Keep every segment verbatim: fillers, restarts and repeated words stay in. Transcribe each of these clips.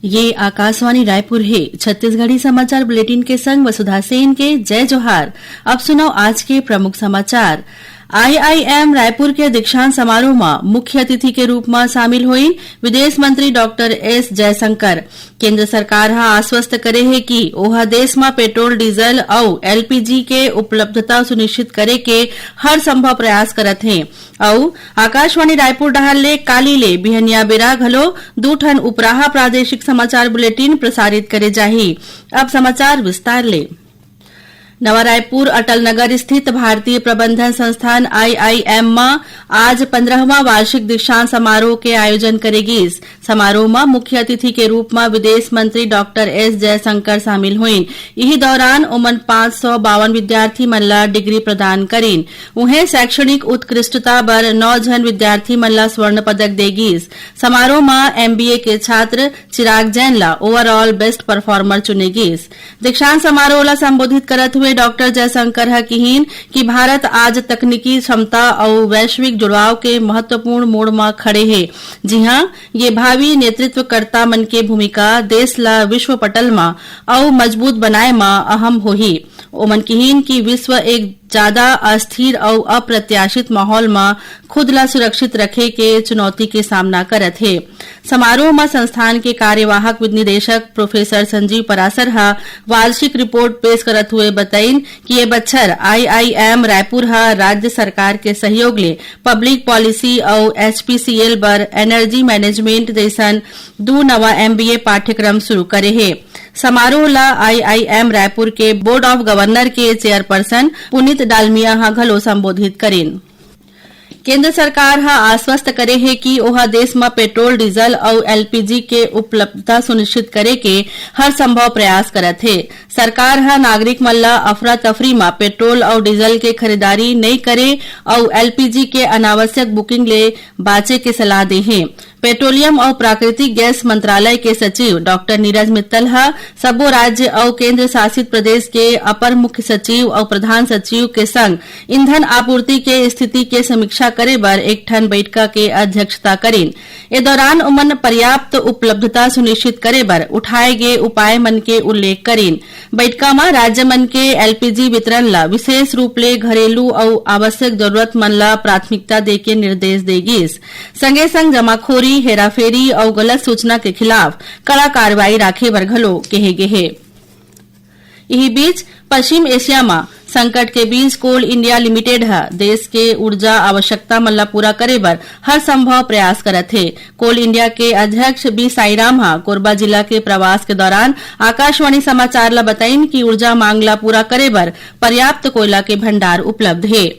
ये आकाशवाणी रायपुर हे। छत्तीसगढ़ी समाचार बुलेटिन के संग वसुधा सेन के जय जोहार। अब सुनव आज के प्रमुख समाचार। आईआईएम रायपुर के दीक्षांत समारोह म मुख्य अतिथि के रूप म शामिल होइन विदेश मंत्री डॉक्टर एस जयशंकर। केंद्र सरकार ह आश्वस्त करे हे कि ओह देश म पेट्रोल, डीजल अउ एलपीजी के उपलब्धता सुनिश्चित करे के हर संभव प्रयास करत हे। अउ आकाशवाणी रायपुर डहार ले काली ले बिहनिया बेरा घलो दू ठन उपराहा प्रादेशिक समाचार बुलेटिन प्रसारित करे जाही। अब समाचार विस्तार ले। नवा रायपुर अटल नगर स्थित भारतीय प्रबंधन संस्थान आईआईएम म आज पंद्रहवाँ वार्षिक दीक्षांत समारोह के आयोजन करे गीस। समारोह म मुख्य अतिथि के रूप म विदेश मंत्री डॉक्टर एस जयशंकर शामिल होइन। इही दौरान ओमन पाँच सौ बावन विद्यार्थी मन ला डिग्री प्रदान करिन। उहें, शैक्षणिक उत्कृष्टता बर नौ झन विद्यार्थी मन ला स्वर्ण पदक दे गीस। समारोह म एमबीए के छात्र चिराग जैन ला overall best performer चुने गीस। दीक्षांत समारोह ला संबोधित करत हुए डॉक्टर जयशंकर ह किहीन कि भारत आज तकनीकी क्षमता अउ वैश्विक जुड़ाव के महत्वपूर्ण मोड़ म खड़े हे, जिहां ये भावी नेतृत्वकर्ता मन के भूमिका देश ला विश्व पटल म अउ मजबूत बनाए म अहम होही। ओमन किहीन कि विश्व एक जादा अस्थिर अउ अप्रत्याशित माहौल म खुद ला सुरक्षित रखे के चुनौती के सामना करत हे। समारोह म संस्थान के कार्यवाहक निदेशक प्रोफेसर संजीव परासर ह वार्षिक रिपोर्ट पेश करत हुए बतइन कि ये बछर आईआईएम रायपुर ह राज्य सरकार के सहयोग ले पब्लिक पॉलिसी अउ एचपीसीएल बर एनर्जी मैनेजमेंट जइसन दू नवा एमबीए पाठ्यक्रम शुरू करे हे। समारोह ला आईआईएम रायपुर के बोर्ड ऑफ गवर्नर के चेयरपर्सन पुनीत डालमिया ह घलो संबोधित करिन। केंद्र सरकार ह आश्वस्त करे हे कि ओह देश म पेट्रोल, डीजल अउ एलपीजी के उपलब्धता सुनिश्चित करे के हर संभव प्रयास करत हे। सरकार ह नागरिक मन ल अफरा तफरी म पेट्रोल अउ डीजल के खरीदारी नइ करे अउ एलपीजी के अनावश्यक बुकिंग ले बांचे के सलाह दे हे। पेट्रोलियम अउ प्राकृतिक गैस मंत्रालय के सचिव डॉक्टर नीरज मित्तल ह सबो राज्य अउ केंद्र शासित प्रदेश के अपर मुख्य सचिव अउ प्रधान सचिव के संग ईंधन आपूर्ति के स्थिति के समीक्षा करे बर एक ठन बइठका के अध्यक्षता करिन। ए दौरान ओमन पर्याप्त उपलब्धता सुनिश्चित करे बर उठाए गे उपाय मन के उल्लेख करिन। बइठका म राज्य मन के एलपीजी वितरण ल विशेष रूप ले घरेलू अउ आवश्यक जरूरत मन ल प्राथमिकता दे के निर्देश दे गिस। संगे संग जमाखोरी, हेराफेरी अउ गलत सूचना के खिलाफ कड़ा कार्रवाई राखे बर घलो केहे गे हे। इही बीच, पश्चिम एशिया म संकट के बीच कोल इंडिया लिमिटेड ह देश के ऊर्जा आवश्यकता मन ल पूरा करे बर हर संभव प्रयास करत हे। कोल इंडिया के अध्यक्ष बी साईराम ह कोरबा जिला के प्रवास के दौरान आकाशवाणी समाचार ल बताइन कि ऊर्जा मांग ल पूरा करे बर पर्याप्त कोयला के भंडार उपलब्ध हे।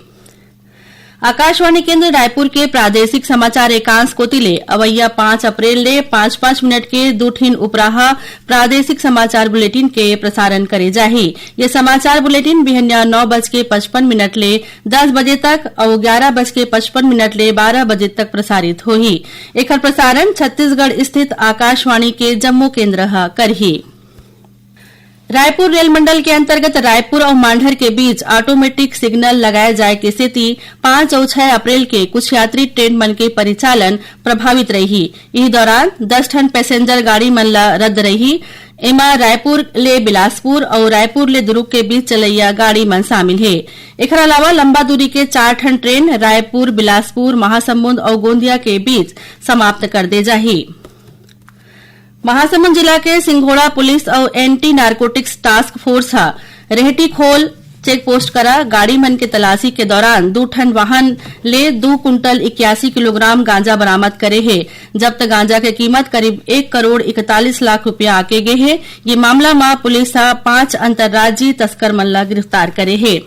आकाशवाणी केंद्र रायपुर के प्रादेशिक समाचार एकांश कोति ले अवइया पाँच अप्रैल ले पाँच पाँच मिनट के दू ठिन उपराहा प्रादेशिक समाचार बुलेटिन के प्रसारण करे जाही। ये समाचार बुलेटिन बिहनिया नौ बज के पचपन मिनट ले दस बजे तक अउ ग्यारह बज के पचपन मिनट ले बारह बजे तक प्रसारित होही। एखर प्रसारण छत्तीसगढ़ स्थित आकाशवाणी के जम्मो केंद्र ह करही। रायपुर रेल मंडल के अंतर्गत रायपुर अउ मांढर के बीच ऑटोमेटिक सिग्नल लगाए जाए के सेती पाँच अउ छह अप्रैल के कुछ यात्री ट्रेन मन के परिचालन प्रभावित रही। इही दौरान दस ठन पैसेंजर गाड़ी मन ल रद्द रही। एमा रायपुर ले बिलासपुर अउ रायपुर ले दुर्ग के बीच चलैया गाड़ी मन शामिल हे। एखर अलावा लंबा दूरी के चार ठन ट्रेन रायपुर, बिलासपुर, महासमुंद अउ गोंदिया के बीच समाप्त कर दे जाही। महासमुंद जिला के सिंघोड़ा पुलिस अउ एंटी नारकोटिक्स टास्क फोर्स ह रेहटीखोल चेक पोस्ट करा गाड़ी मन के तलाशी के दौरान दू ठन वाहन ले दू कुंटल इक्यासी किलोग्राम गांजा बरामद करे हे। जब्त गांजा के कीमत करीब एक करोड़ इकतालीस लाख रुपया आके गे हे। ये मामला म पुलिस ह पांच अंतर्राज्यीय तस्कर मन ल गिरफ्तार करे हे।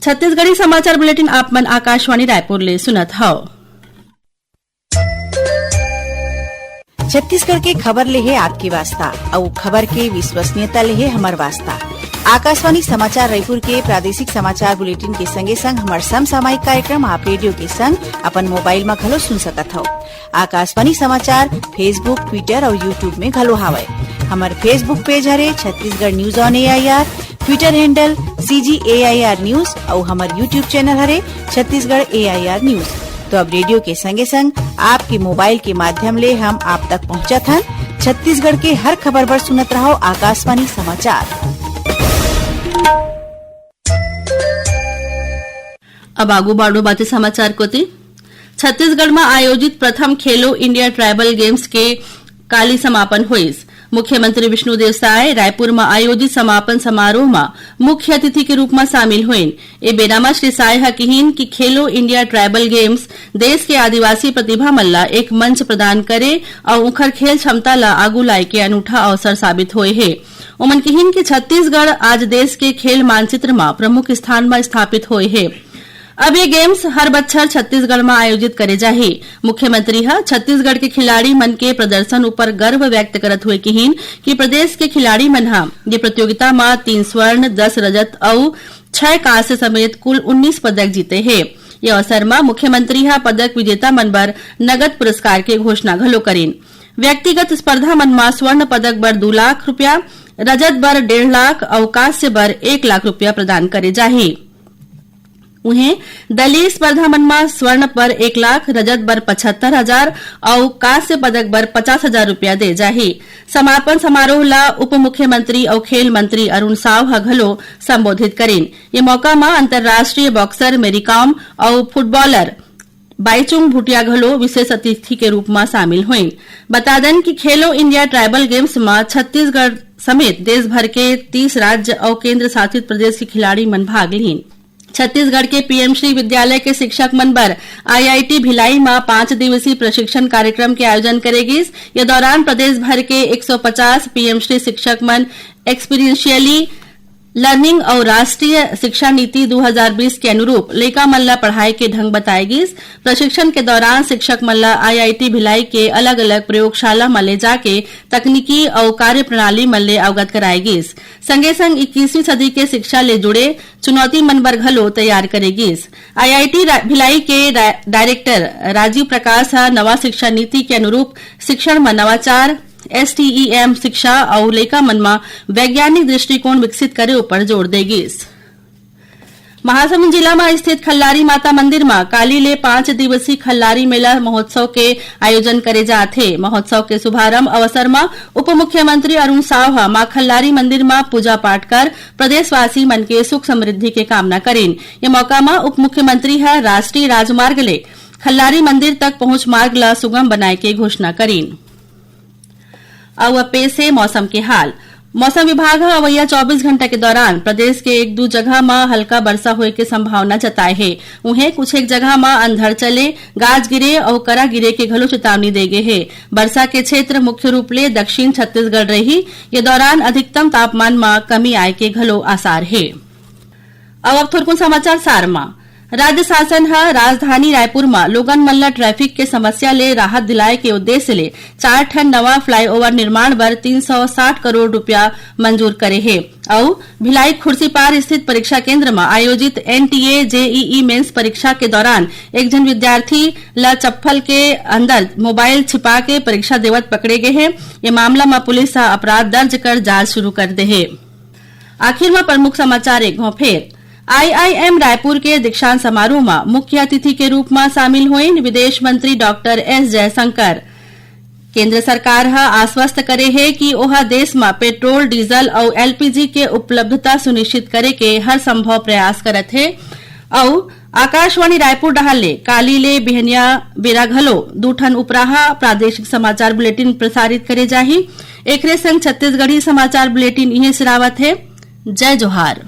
छत्तीसगढ़ी समाचार बुलेटिन आप मन आकाशवाणी रायपुर ले सुनत हव। छत्तीसगढ़ के खबर ले हे आपके वास्ता, अउ खबर के विश्वसनीयता ले हे हमर वास्ता। आकाशवाणी समाचार रायपुर के प्रादेशिक समाचार बुलेटिन के संगे संग हमर समसामयिक कार्यक्रम आप रेडियो के संग अपन मोबाइल म घलो सुन सकत हव। आकाशवाणी समाचार Facebook, Twitter अउ YouTube में घलो हावय। हमर Facebook पेज हरे Chhattisgarh news on AIR, Twitter handle CG AIR news अउ हमर YouTube चैनल हरे छत्तीसगढ़ एआईआर न्यूज। तो अब रेडियो के संगे संग आपके मोबाइल के माध्यम ले हम आप तक पहुंचत हन छत्तीसगढ़ के हर खबर बर सुनत रहव आकाशवाणी समाचार। अब आगू बाढ़ो बाते समाचार कोती। छत्तीसगढ़ म आयोजित प्रथम खेलो इंडिया ट्राइबल गेम्स के काली समापन होइस। मुख्यमंत्री विष्णुदेव साय रायपुर म आयोजित समापन समारोह म मुख्य अतिथि के रूप म शामिल होइन। ए बेरा म श्री साय ह किहिन कि खेलो इंडिया ट्राइबल गेम्स देश के आदिवासी प्रतिभा मन ला एक मंच प्रदान करे अउ उंखर खेल क्षमता ला आगू लाए के अनूठा अवसर साबित होए हे। ओमन किहिन कि छत्तीसगढ़ आज देश के खेल मानचित्र म प्रमुख स्थान म स्थापित होए हे। अब ये गेम्स हर बच्छर छत्तीसगढ़ म आयोजित करे जाही। मुख्यमंत्री ह छत्तीसगढ़ के खिलाड़ी मन के प्रदर्शन ऊपर गर्व व्यक्त करत हुए किहिन कि प्रदेश के खिलाड़ी मन ह ये प्रतियोगिता म तीन स्वर्ण, दस रजत अउ छह कांस्य समेत कुल उन्नीस पदक जीते हे। ये अवसर म मुख्यमंत्री ह पदक विजेता मन बर नगद पुरस्कार के घोषणा घलो करिन। व्यक्तिगत स्पर्धा मन म स्वर्ण पदक बर दू लाख रुपया, रजत बर डेढ़ लाख अउ कांस्य बर एक लाख रुपया प्रदान करे जाही। उहें, दलीय स्पर्धा मन म स्वर्ण बर एक लाख, रजत बर पचहत्तर हजार अउ कांस्य पदक बर पचास हजार रुपया दे जाही। समापन समारोह ला उप मुख्यमंत्री अउ खेल मंत्री अरुण साव ह घलो संबोधित करिन। ये मौका म अंतर्राष्ट्रीय बॉक्सर मेरीकॉम अउ फुटबॉलर बाईचुंग भूटिया घलो विशेष अतिथि के रूप म शामिल होइन। बता दन कि खेलो इंडिया ट्राइबल गेम्स म छत्तीसगढ़ समेत देश भर के तीस राज्य अउ केंद्र शासित प्रदेश के खिलाड़ी मन भाग लीन। छत्तीसगढ़ के पीएम श्री विद्यालय के शिक्षक मन बर आईआईटी भिलाई म पांच दिवसीय प्रशिक्षण कार्यक्रम के आयोजन करे गिस। ये दौरान प्रदेश भर के एक सौ पचास पीएम श्री शिक्षक मन एक्सपीरियंशियली लर्निंग अउ राष्ट्रीय शिक्षा नीति दू हजार बीस के अनुरूप लइका मन ला पढ़ाई के ढंग बताए गिस। प्रशिक्षण के दौरान शिक्षक मन ला आईआईटी भिलाई के अलग-अलग प्रयोगशाला म ले जाके तकनीकी अउ कार्यप्रणाली मन ले अवगत कराए गिस। संगे संग इक्कीसवीं सदी के शिक्षा ले जुड़े चुनौती मन बर घलो तैयार करे गिस। आईआईटी रा-, भिलाई के रा-, डायरेक्टर राजीव प्रकाश ह नवा शिक्षा नीति के अनुरूप शिक्षण म नवाचार, एसटीईएम शिक्षा अउ लइका मन म वैज्ञानिक दृष्टिकोण विकसित करे ऊपर जोर दे गिस। महासमुंद जिला म स्थित खल्लारी माता मंदिर म काली ले पांच दिवसीय खल्लारी मेला महोत्सव के आयोजन करे जात हे। महोत्सव के शुभारंभ अवसर म उप मुख्यमंत्री अरुण साव ह मां खल्लारी मंदिर म पूजा पाठ कर प्रदेशवासी मन के सुख समृद्धि के कामना करिन। ये मौका म उप मुख्यमंत्री ह राष्ट्रीय राजमार्ग ले खल्लारी मंदिर तक पहुंच मार्ग ल सुगम बनाए के घोषणा करिन। अउ अब पेश हे मौसम के हाल। मौसम विभाग ह अवइया चौबीस घंटा के दौरान प्रदेश के एक दू जगह म हल्का बरसा होए के संभावना जताए हे। उहें, कुछ एक जगह म अंधड़ चले, गाज गिरे अउ करा गिरे के घलो चेतावनी दे गे हे। बरसा के क्षेत्र मुख्य रूप ले दक्षिण छत्तीसगढ़ रही। ये दौरान अधिकतम तापमान म कमी आए के घलो आसार हे। अब, अब थोरकुन समाचार सार म। राज्य शासन ह राजधानी रायपुर म लोगन मन ल ट्रैफिक के समस्या ले राहत दिलाए के उद्देश्य ले चार ठन नवा फ्लाईओवर निर्माण बर तीन सौ साठ करोड़ रुपया मंजूर करे हे अउ भिलाई खुर्सीपार स्थित परीक्षा केंद्र म आयोजित एनटीए जेईई मेंस परीक्षा के दौरान एक झन विद्यार्थी ल चप्पल के अंदर मोबाइल छिपा के परीक्षा देवत पकड़े गे हे। ये मामला म पुलिस ह अपराध दर्ज कर जांच शुरू कर दे हे। आखिर म प्रमुख समाचार एक घौं फेर। आईआईएम रायपुर के दीक्षांत समारोह म मुख्य अतिथि के रूप म शामिल होइन विदेश मंत्री डॉक्टर एस जयशंकर। केंद्र सरकार ह आश्वस्त करे हे कि ओह देश म पेट्रोल, डीजल अउ एलपीजी के उपलब्धता सुनिश्चित करे के हर संभव प्रयास करत हे अउ आकाशवाणी रायपुर डहार ले काली ले बिहनिया बेरा घलो दू ठन उपराहा प्रादेशिक समाचार बुलेटिन प्रसारित करे जाही। एकरे संग छत्तीसगढ़ी समाचार बुलेटिन इहें सिरावत हे। जय जोहार।